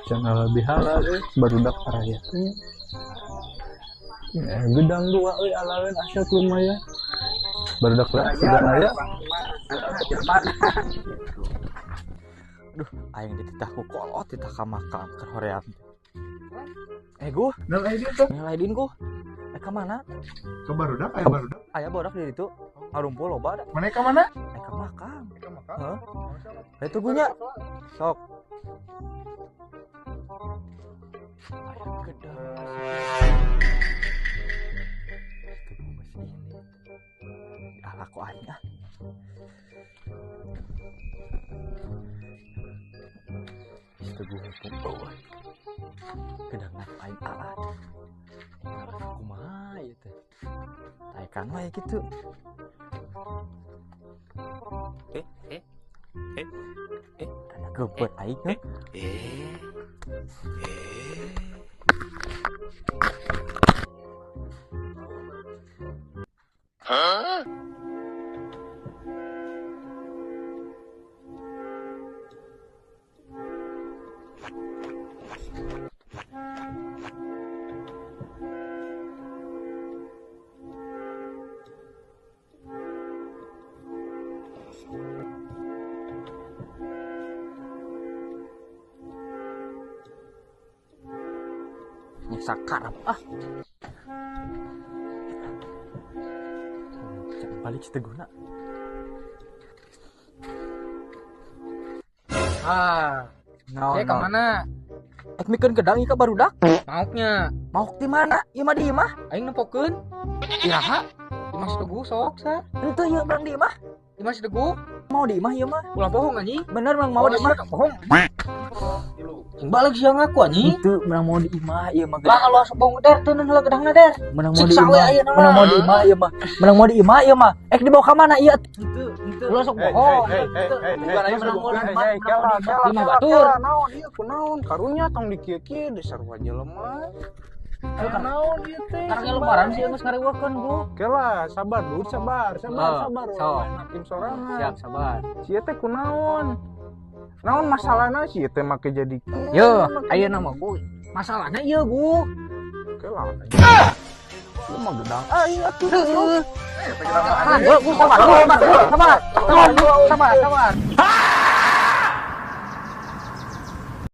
Can halal bihalal euy barudak araya teh. Gedang dua euy alaleun asyik lumayan. Barudak lah sudah aya. Duh, aing dititah ku kolot titah ka makam keur hoream. Guh. Nel aidin tuh. Nel aidin guh. Ka mana? Ke barudak aya barudak. Aya barudak di ditu. Ngarumpul loba da. Mana ka mana? Ka makam. Ka makam. Heuh. Itu gunya. Sok. Aya gedang. Itu masih ini. Ala ku aing ah. Itu gue gedang aing ala. Kumaha ieu teh? Taekan wae kitu. Kana geupeut aing heuh. Hah? Nyiksa karep ah. Jangan balik siteguna. Ah, no, ke mana? Ek mikeun gedang ieu ka barudak. Maoknya. Maok di mana? Ieu mah di imah. Aing nempokeun. Iraha? Imah si Teguh sok sa. Henteu ieu urang di imah. Imah si Teguh. Mau di imah ieu mah. Ulah bohong anjing. Bener urang mau di imah. Bohong. Balik siang aku anjing. Itu menang mau di imah ieu mah. Lah kalau asup bohong der teu heula gedangna der. Menang mau di imah. Menang mau di imah ieu mah. Menang mau di imah ieu mah. Ek dibawa ka mana ieu? Henteu, henteu. Ulah sok bohong. Bukan aing menang mau di imah. Imah batur. Naon ieu kunaon karunya tong dikieu-kieu dasar jelema. Naon ieu teh? Karena lebaran sih geus ngariweukeun gua. Kela, sabar dulu, sabar, sabar, sabar. Hakim sorangan. Siap, sabar. Sia teh kunaon? Naon masalahna sih teh make jadi yo, ayeuna mah gue. Masalahna ieu gu. Kela. Lu mah gedang aing atuh. Heeh. Gua sabar, sabar. Sabar, sabar.